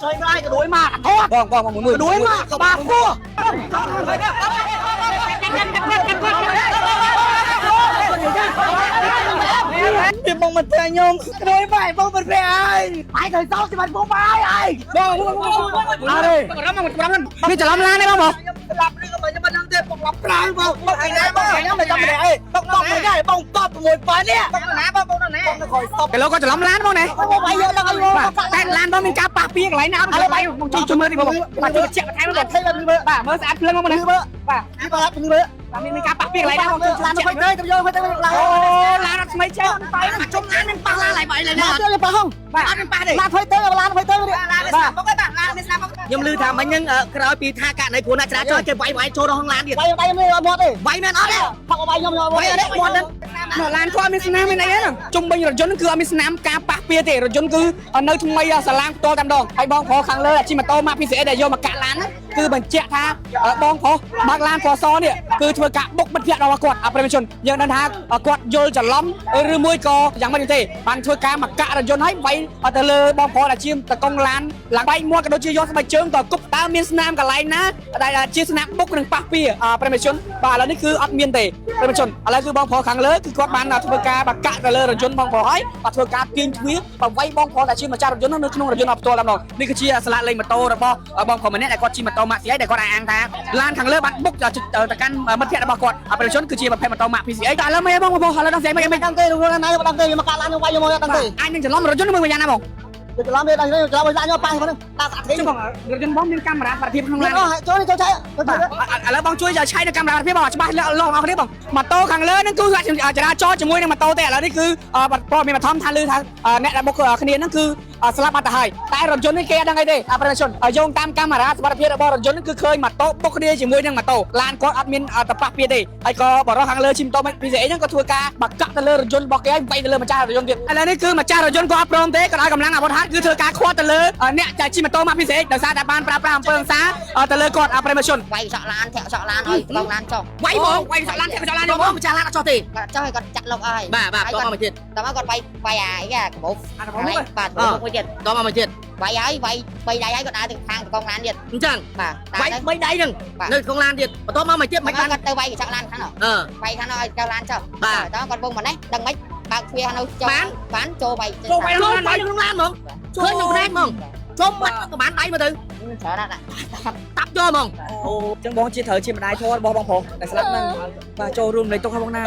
ជួយមកក៏ដួយមកធត់ បងបងមួយមួយ ដួយមកក្បាលពោះវាបងមិនទេខ្ញុំក្រួយបាយបងមិនទេអើយបាយទៅសោកបាត់បងបាយអើយ បង អរេ រំមករំនេះច្រឡំឡានទេបងបង ខ្ញុំស្លាប់ឬក៏មិនខ្ញុំមិនដឹងទេបងឡាប់ប្រាវបងបងឯណាបងខ្ញុំមិនចាំម្នាក់អីបងបងមិនដែរបងតប6ប៉ានេះបងណាបងបងណាបងក្រោយស្តុប គីឡូក៏ច្រឡំឡានបងណា បងបាយយកដល់ឲ្យ បាទតែឡានបងមានការប៉ះពាកន្លែងណាអត់បាយបងជួយជួយមើលទីបងបាទជួយបញ្ជាក់បន្ថែមបង ថៃបែបនេះមើល បាទមើលស្អាតភ្លឹងបងណា នេះមើល បាទ នេះបាទនេះមើល បាទមានការប៉ះពាកន្លែងណាបងជួយ ឡាន បញ្ជាក់ ទៅទៅយកទៅឡាន អូឡានអត់ស្មីចេះ បាយជុំឡាននឹងប៉ះឡានឡើយបាយឡើយណាទៅប៉ះហង បាទ អត់នឹងប៉ះទេឡានថយទៅឡានថយទៅឡានស្នាមមកបាទឡានមានស្នាមមក ខ្ញុំឮថាមិញហ្នឹងក្រោយពីថាករណីគ្រោះថ្នាក់ចរាចរណ៍គេវាយវាយចូលដល់ក្នុងឡានទៀត បាយបាយនេះអត់មាត់ទេ វាយមែនអត់ទេ ផឹកបាយខ្ញុំយក វាយអត់ទេមាត់ហ្នឹង នៅឡានគាត់អត់មានស្នាមមានអីហ្នឹងជុំវិញរថយន្តគឺអត់មានស្នាមការប៉ះពាទេរថយន្តគឺនៅថ្មីសាឡាងផ្ទាល់តែម្ដងហើយបងប្រុសខាងលើអាជីម៉ូតូម៉ាក PCX ដែលយកមកកាក់ឡានគឺបញ្ជាក់ថាបងប្រុសបើកឡានពណ៌សនេះគឺធ្វើការបុកមិត្តភ័ក្តិរបស់គាត់អប្រិមជនយើងដឹងថាគាត់យល់ច្រឡំឬមួយក៏យ៉ាងម៉េចទេបានធ្វើការមកកាក់រថយន្តហើយវាយទៅលើបងប្រុសដែលជាតកងឡានឡើងបែកមាត់ក៏ដូចជាយកស្បែកជើងក៏គប់តើមានស្នាមកន្លែងណាដែលជាស្នាមបុកនិងប៉ះពាប្រិមជនបាទឥឡូវនេះគឺអត់មានទេប្រិមជនឥឡូវគឺបងប្រុសខាងលើគឺគាត់បានធ្វើការបាកាក់ទៅលើរថយន្តបងប្រុសហើយបាទធ្វើការទាញទ្វារបាទវាយបងប្រុសដែលជាម្ចាស់រថយន្តនៅក្នុងរថយន្តអត់ផ្ទាល់តែម្ដងនេះគឺជាស្លាកលេខម៉ូតូរបស់បងប្រុសម្នាក់ដែលគាត់ជិះម៉ូតូម៉ាក់ស៊ីដែលគាត់អះអាងថាឡានខាងលើបានបុកទៅកាន់មិត្តភ័ក្តិរបស់គាត់ប្រិមជនគឺជាប្រភេទម៉ូតូម៉ាក់ PCX តែឥឡូវមែនបងប្រុសឥឡូវដល់ស្អីមិន មិនដឹងទេនោះណាមិនដឹងទេមកកាឡានខ្ញុំវាយមកដឹងទេ អាចនឹងច្រឡំរថយន្តមួយយ៉ាងណាបង ច្រឡំទេដល់ច្រឡំឡានខ្ញុំប៉ះហ្នឹងតាមស្អាតទេ ចុះបងរថយន្តបងមានកាមេរ៉ាប្រភាពក្នុងឡាន ចូលនេះចូលឆៃ បាទឥឡូវបងជួយឆែកនៅកាមេរ៉ាភាពបងច្បាស់លោះបងគ្នាបងម៉ូតូខាងលើហ្នឹងគឺចរាចរជាមួយនឹងម៉ូតូទេឥឡូវនេះគឺព័ត៌មានបឋមថាឮថាអ្នកដែលបុកគ្នាហ្នឹងគឺស្លាប់បាត់ទៅហើយតែរថយន្តនេះគេអត់ដឹងអីទេអប្រិយជនយោងតាមកាមេរ៉ាសុវត្ថិភាពរបស់រថយន្តគឺឃើញម៉ូតូបុកគ្នាជាមួយនឹងម៉ូតូឡានគាត់អត់មានតប៉ះពាទេហើយក៏បរិះខាងលើជិះម៉ូតូ PCA ហ្នឹងក៏ធ្វើការបាក់កក់ទៅលើរថយន្តរបស់គេហើយវាយទៅលើម្ចាស់រថយន្តទៀតឥឡូវនេះគឺម្ចាស់រថយន្តក៏អត់ព្រមទេក៏ឲ្យកម្លាំងអាវុធហត្ថគឺធ្វើការខាត់ទៅលើអ្នកដែលជិះម៉ូតូម៉ាក PCA ដោយសារតែបានប្រើប្រាស់អំពើហិង្សាទៅលើគាត់អប្រិយជន វាយកញ្ចក់ឡានធាក់កញ្ចក់ឡានឲ្យកង់ឡានចុះ វាយហ្មងវាយកញ្ចក់ឡានធាក់កញ្ចក់ឡានហ្មង បងម្ចាស់ឡានអត់ចោះទេ គាត់ចុះឲ្យគាត់ចាក់លុកអស់ហើយ បាទបាទតមកមកទៀត តមកគាត់វាយវាយអាអីអាកាបូប អាកាបូបមួយ បាទកាបូបមួយទៀត តមកមកទៀត វាយហើយវាយបីដៃហើយគាត់ដើរទៅខាងតកង់ឡានទៀត អញ្ចឹង បាទ វាយ ដើរទៅ បីដៃហ្នឹងនៅក្នុងឡានទៀតបន្ទាប់មកមកទៀត មិន មិនបាន គាត់ទៅវាយកញ្ចក់ឡានខាងនោះ អឺ វាយខាងនោះឲ្យកង់ឡានចុះ បាទ តគាត់វងមកនេះដឹងមិនបើកទ្វារខាងនោះចូលបានចូលវាយ ចូលវាយ ចូលវាយក្នុងឡានហ្មងឃើញក្នុងផ្នែកហ្មងជុំបាត់ប្រហែលដៃមកទៅ ច្រើនណាស់ តាប់យកហ្មង អូចឹងបងជាត្រូវជាម្ដាយធម៌របស់បងប្រុសតែស្លាប់ហ្នឹងបាទចូលរួមលេខទុកឲ្យបងណា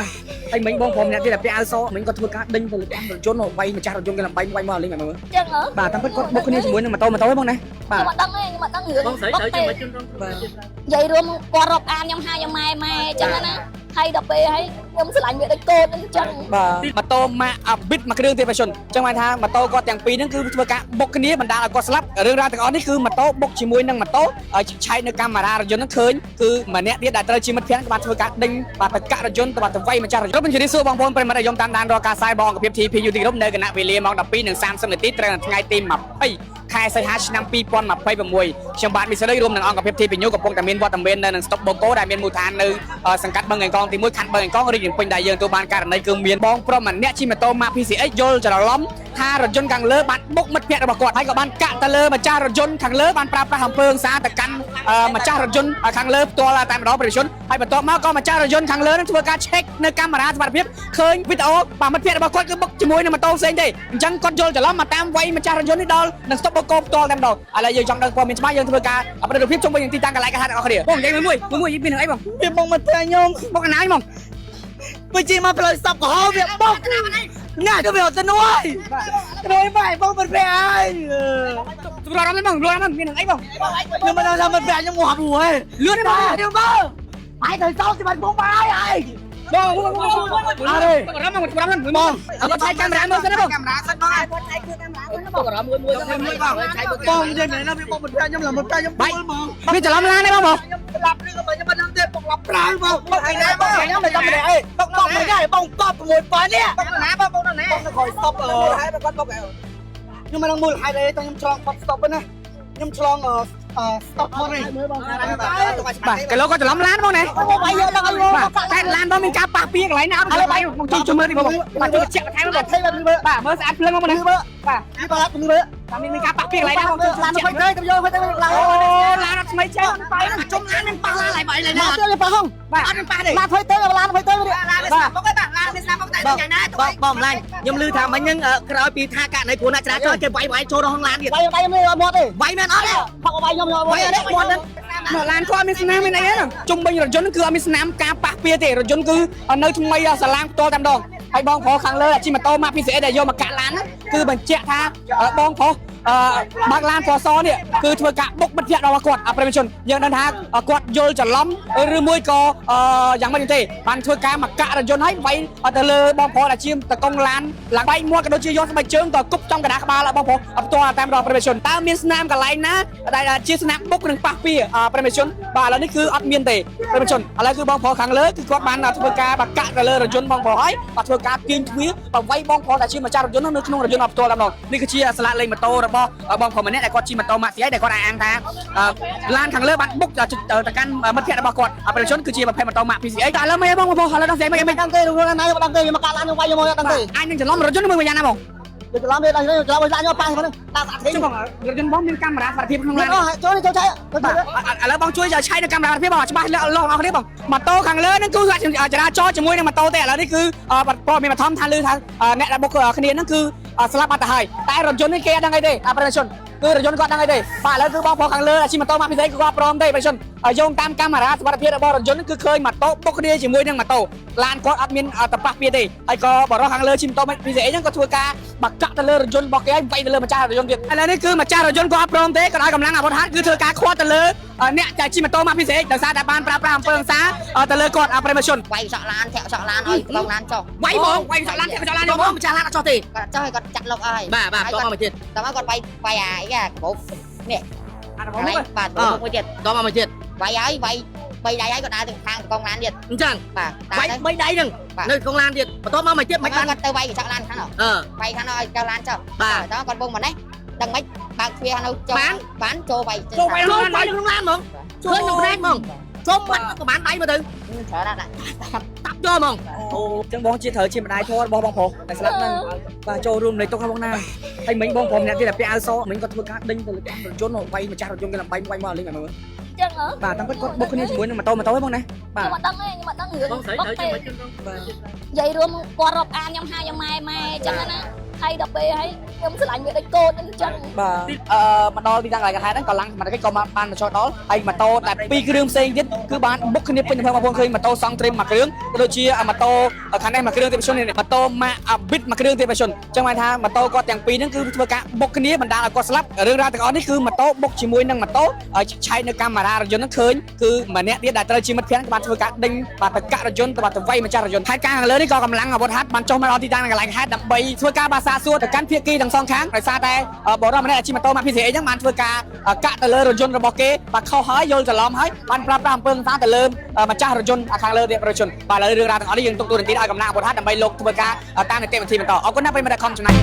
ហើយមិញបងប្រុសម្នាក់ទៀតតែពាក់អាវសមិញគាត់ធ្វើការដេញទៅលើរថយន្តវាយម្ចាស់រថយន្តគេលំបែងវាយមកលេងមកមើល ចឹងហ៎ បាទតាមពិតគាត់បុកគ្នាជាមួយនឹងម៉ូតូម៉ូតូហ្នឹងបងណាបាទ ខ្ញុំអត់ដឹងទេខ្ញុំអត់ដឹងរឿង បងស្រីត្រូវជាមួយជនរងគ្រោះ បាទ និយាយរួមគាត់រាប់អានខ្ញុំហៅខ្ញុំម៉ែម៉ែចឹងណាហើយដល់ពេលហើយខ្ញុំស្រឡាញ់វាដូចកូនអញ្ចឹង បាទម៉ូតូម៉ាកអាប៊ីតមួយគ្រឿងទៀតបាទជនចឹងបានថាម៉ូតូគាត់ទាំងពីរហ្នឹងគឺធ្វើការបុកគ្នាបណ្ដាលឲ្យគាត់ស្លាប់រឿងរ៉ាវទាំងអស់នេះគឺម៉ូតូបុកជាមួយនឹងម៉ូតូហើយឆែកនៅកាមេរ៉ារថយន្តហ្នឹងឃើញគឺម្នាក់ទៀតដែលត្រូវជាមិត្តភក្តិក៏បានធ្វើការដេញបាទទៅកាក់រថយន្តទៅបាទទៅវាយម្ចាស់រថយន្តខ្ញុំជម្រាបសួរបងប្អូនប្រិយមិត្តដែលយំតាមដានរាល់ការផ្សាយរបស់អង្គភាព TPU ទីក្រុងនៅគណៈវេលាម៉ោង12:30នាទីត្រូវនៅថ្ងៃទី20ខែសីហាឆ្នាំ2026ខ្ញុំបាទមីសេរីរួមនឹងអង្គភាព TPU កំពុងតែមានវត្តមាននៅនឹងស្តុបបូកូដែលមានមូលដ្ឋាននៅសង្កាត់បឹងកេងកងទី1ខណ្ឌបឹងកេងកងរាជធានីភ្នំពេញដែលយើងទទួលបានករណីគឺមានបងប្រុសម្នាក់ជិះម៉ូតូម៉ាក PCX យល់ច្រឡំថារថយន្តខាងលើបានបុកមិត្តភ័ក្តិរបស់គាត់ហើយក៏បានកាក់ទៅលើម្ចាស់រថយន្តខាងលើបានប្រើប្រាស់អំពើហិង្សាទៅកាន់ម្ចាស់រថយន្តខាងលើផ្ទាល់តែម្ដងប្រជាជនហើយបន្ទាប់មកក៏ម្ចាស់រថយន្តខាងលើនឹងធ្វើការ check នៅកាមេរ៉ាសុវត្ថិភាពឃើញវីដេអូបាទមិត្តភ័ក្តិរបស់គាត់គឺបុកជាមួយនឹងម៉ូតូផ្សេងទេអញ្ចឹងគាត់យល់ច្រឡំមកតាមវាយម្ចាស់រថយន្តនេះដល់នឹងស្តុបបូកូផ្ទាល់តែម្ដងឥឡូវយើងចង់ដឹងព័ត៌មានច្បាស់យើងធ្វើការប្រតិភិបជុំវិញនឹងទីតាំងកន្លែងកថាទាំងអស់គ្នាបងនិយាយមួយមួយមួយពីនឹងអីបង វាបងមិនទេខ្ញុំ បុកកណាយហ្មង វាជិះមកផ្លូវស្តុបក្រហមវាបុកណាទៅវាអត់ទៅនួយក្រួយបាយបងមិនទេអើយ រត់រត់ហ្មងរត់ហ្មងមាននឹងអីបង ខ្ញុំមិនដឹងថាមិនទេខ្ញុំងាប់ហួយ លឿនទេបង ខ្ញុំមើលបាយទៅសោកបាត់បងបាយអើយ បង អរេ រំមករំបងអត់ឆែកកាមេរ៉ាមើលសិនណាបង កាមេរ៉ាសិនបង គាត់ឆែកគឺកាមេរ៉ាហ្នឹងបង បងរំមួយមួយមួយបងឆៃ បងនិយាយមែនណាវាបងមិនទេខ្ញុំឡើងមិនទេខ្ញុំពួលហ្មង មានច្រឡំឡានទេបងបង ខ្ញុំស្លាប់ឬក៏មិនខ្ញុំមិនដឹងទេបងឡាប់ប្រាវបងបងឯណាបងខ្ញុំមិនចាំម្នាក់អីបងបងមិនដែរបងតប6ប៉ានេះ បងណាបងបងណា បងនៅក្រោយស្តុបអឺ ហើយគាត់បុក ខ្ញុំមិនដឹងមូលហេតុអីតែខ្ញុំឆ្លងផុតស្តុបណាខ្ញុំឆ្លងអឺស្តុបផុតនេះ បាទគីឡូក៏ច្រឡំឡានបងណា បងបាយយកដល់ឲ្យ បាទតែឡានបងមានការប៉ះពាកន្លែងណាអត់បាយបងជួយជួយមើលទីបងបាទជួយបញ្ជាក់បន្ថែមបង ថៃបែបនេះមើល បាទមើលស្អាតភ្លឹងបងណា នេះមើល បាទ នេះបាទនេះមើល តាមមានការប៉ះពាកន្លែងណាបងជួយ ឡានទៅទៅយកទៅឡាន អូឡានអត់ថ្មីចេះបែក ជុំឡានមានប៉ះឡានហើយបើអីឡើយណា មកទៅប៉ះហង បាទអត់មានប៉ះទេ ឡានថយទៅឡានថយទៅ ឡានមានស្នាមបុកទេបាទឡានមានស្នាមបុកតែយ៉ាងណាបងបងម្លាញ់ខ្ញុំឮថាមិញហ្នឹងក្រោយពីថាករណីគ្រោះថ្នាក់ចរាចរណ៍គេវាយវាយចូលដល់ក្នុងឡានទៀត វាយដៃខ្ញុំនេះអត់មាត់ទេ វាយមែនអត់ទេ ផឹកវាយខ្ញុំខ្ញុំ វាយអត់ទេមាត់ហ្នឹង មកឡានគាត់អត់មានស្នាមមានអីទេជុំវិញរថយន្តគឺអត់មានស្នាមការប៉ះពាទេរថយន្តគឺនៅថ្មីសាឡាងផ្ទាល់តែម្ដងហើយបងប្រុសខាងលើអាជិះម៉ូតូម៉ាក PCX ដែលយកមកកាក់ឡានហ្នឹងគឺបញ្ជាក់ថាបងប្រុសអឺបើកឡានពណ៌សនេះគឺធ្វើការបុកមិត្តភ័ក្តិរបស់គាត់អប្រិយជនយើងដឹងថាគាត់យល់ច្រឡំឬមួយក៏យ៉ាងម៉េចទេបានធ្វើការមកកាក់រថយន្តហើយវាយទៅលើបងប្រុសដែលជាតកងឡានឡើងបែកមាត់ក៏ដូចជាយកស្បែកជើងក៏គប់ចំកណ្ដាលក្បាលបងប្រុសផ្ទាល់តាមដល់ប្រិយជនតើមានស្នាមកន្លែងណាដែលជាស្នាមបុកនិងប៉ះពាប្រិយជនបាទឥឡូវនេះគឺអត់មានទេប្រិយជនឥឡូវគឺបងប្រុសខាងលើគឺគាត់បានធ្វើការបាកាក់ទៅលើរថយន្តបងប្រុសហើយបាទធ្វើការទាញទ្វារបវាយបងប្រុសដែលជាម្ចាស់រថយន្តនៅក្នុងរថយន្តអត់ផ្ទាល់តែម្ដងនេះគឺជាស្លាកលេខម៉ូតូរបស់បងប្រុសម្នាក់ដែលគាត់ជិះម៉ូតូម៉ាក់ស៊ីដែលគាត់អះអាងថាឡានខាងលើបានបុកទៅកាន់មិត្តភ័ក្តិរបស់គាត់ប្រិយជនគឺជាប្រភេទម៉ូតូម៉ាក់ PCX តែឥឡូវមិនបងប្រុសឥឡូវដល់ស្អីមិន មិនដឹងទេលោកណាមិនដឹងទេវាមកកាក់ឡានខ្ញុំវាយខ្ញុំមកដឹងទេ អាចនឹងច្រឡំរថយន្តមួយយ៉ាងណាបង វាច្រឡំវាដល់ច្រឡំឡានខ្ញុំប៉ះហ្នឹងតាមអាធី ចុះបងរថយន្តបងមានកាមេរ៉ាសុវត្ថិភាពក្នុងឡាន ចូលចូលឆៃ បាទឥឡូវបងជួយឆែកនៅកាមេរ៉ាភាពបងច្បាស់លាស់អស់គ្នាបងម៉ូតូខាងលើហ្នឹងគឺចរាចរណ៍ជាមួយនឹងម៉ូតូទេឥឡូវនេះគឺព័ត៌មានបឋមថាឮថាអ្នកដែលបុកគ្នាហ្នឹងគឺស្លាប់បាត់ទៅហើយតែរថយន្តនេះគេអត់ដឹងអីទេអប្រិយជនគឺរថយន្តគាត់ដឹងអីទេបាទឥឡូវគឺបងប្រុសខាងលើអាជីម៉ូតូមកពិសេសគឺគាត់ព្រមទេប្រិយជនយោងតាមកាមេរ៉ាសុវត្ថិភាពរបស់រថយន្តគឺឃើញម៉ូតូបុកគ្នាជាមួយនឹងម៉ូតូឡានគាត់អត់មានតប៉ះពាទេហើយក៏បរិះខាងលើជិះម៉ូតូពិសេសហ្នឹងក៏ធ្វើការបាក់កាក់ទៅលើរថយន្តរបស់គេហើយវាយទៅលើម្ចាស់រថយន្តទៀតឥឡូវនេះគឺម្ចាស់រថយន្តគាត់ព្រមទេក៏ដោយកម្លាំងអាវុធហត្ថគឺធ្វើការខាត់ទៅលើអ្នកដែលជិះម៉ូតូមកពិសេសដោយសារតែបានប្រើប្រាស់អំពើហិង្សាទៅលើគាត់អប្រិយជន វាយសក់ឡានធាក់សក់ឡានឲ្យកងឡានចុះ វាយបងវាយសក់ឡានធាក់សក់ឡាន បងម្ចាស់ឡានអត់ចោះទេ គាត់ចុះឲ្យគាត់ចាក់លុកហើយ បាទបាទតមកទៀត តមកគាត់វាយវាយអាអីអាកាបូបនេះ អា កន្លែងបាទមួយទៀត តមកទៀត វាយហើយវាយបីដៃហើយគាត់ដើរទៅខាងកងឡានទៀត អញ្ចឹង បាទ វាយបីដៃហ្នឹងនៅក្នុងឡានទៀតបន្ទាប់មកមកទៀត មិន មិនបាន គាត់ទៅវាយកញ្ចក់ឡានខាងនោះ អឺ វាយខាងនោះឲ្យកៅឡានចុះ បាទ តគាត់វងមកនេះដឹងមិនបើកទ្វារនៅចូលបានចូលវាយ ចូលវាយ ចូលវាយក្នុងឡានហ្មងឃើញក្នុងផ្នែកហ្មងជុំបាត់ប្រហែលដៃមកទៅ ច្រើនណាស់ តាប់យកហ្មង អូចឹងបងជាត្រូវជាម្ដាយធម៌របស់បងប្រុសតែស្លាប់ហ្នឹងបាទចូលរួមនៃទុកហ្នឹងបងណាហើយមិញបងប្រុសម្នាក់ទៀតតែពាក់អាវសមិញគាត់ធ្វើការដេញទៅលើរថយន្តវាយម្ចាស់រថយន្តគេឡើងបែកវាយមកលេងមកមើល ចឹងហ៎ បាទតាមគាត់គាត់បុកគ្នាជាមួយនឹងម៉ូតូម៉ូតូហ្នឹងបងណាបាទ ខ្ញុំអត់ដឹងទេខ្ញុំអត់ដឹងរឿង បងស្រី បុក ត្រូវ ទេ ជាមួយជនបង និយាយរួមគាត់រាប់អានខ្ញុំហៅខ្ញុំម៉ែម៉ែចឹងណាហើយដល់ពេលហើយខ្ញុំស្រឡាញ់វាដូចកូនខ្ញុំចឹង បាទអឺមកដល់ទីតាំងកន្លែងកហេតុហ្នឹងក៏ឡើងសមត្ថកិច្ចក៏មកបានមកចុះដល់ហើយម៉ូតូតែពីរគ្រឿងផ្សេងទៀតគឺបានបុកគ្នាពេញទំហឹងបងប្អូនឃើញម៉ូតូសង់ត្រេមមួយគ្រឿងក៏ដូចជាម៉ូតូខាងនេះមួយគ្រឿងទៀតជននេះម៉ូតូម៉ាកអាប៊ីតមួយគ្រឿងទៀតជនចឹងបានថាម៉ូតូគាត់ទាំងពីរហ្នឹងគឺធ្វើការបុកគ្នាបណ្ដាលឲ្យគាត់ស្លាប់រឿងរ៉ាវទាំងអស់នេះគឺម៉ូតូបុកជាមួយនឹងម៉ូតូឆែកនៅកាមេរ៉ារថយន្តហ្នឹងឃើញគឺម្នាក់ទៀតដែលត្រូវជាមិត្តភក្តិបានធ្វើការដេញបាទទៅកាក់រថយន្តទៅបាទទៅវាយម្ចាស់រថយន្តហេតុការណ៍ខាងលើនេះក៏កម្លាំងអាវុធហត្ថបានចុះមកដល់ទីតាំងកន្លែងហេតុដើម្បីធ្វើការបាសាសួរទៅកាន់ភាគីទាំងសងខាងដោយសារតែបរិសម្នាក់អាជីម៉ូតូម៉ាក PCX ហ្នឹងបានធ្វើការកាក់ទៅលើរថយន្តរបស់គេបាទខុសហើយយល់ច្រឡំហើយបានប្រើប្រាស់អំពើហិង្សាទៅលើម្ចាស់រថយន្តខាងលើទៀតរថយន្តបាទឥឡូវរឿងរ៉ាវទាំងអស់នេះយើងទុកទូរនទីឲ្យកម្លាំងអាវុធហត្ថដើម្បីលោកធ្វើការតាមនីតិវិធីបន្តអរគុណណាស់ប្រិយមិត្តខំចំណាយ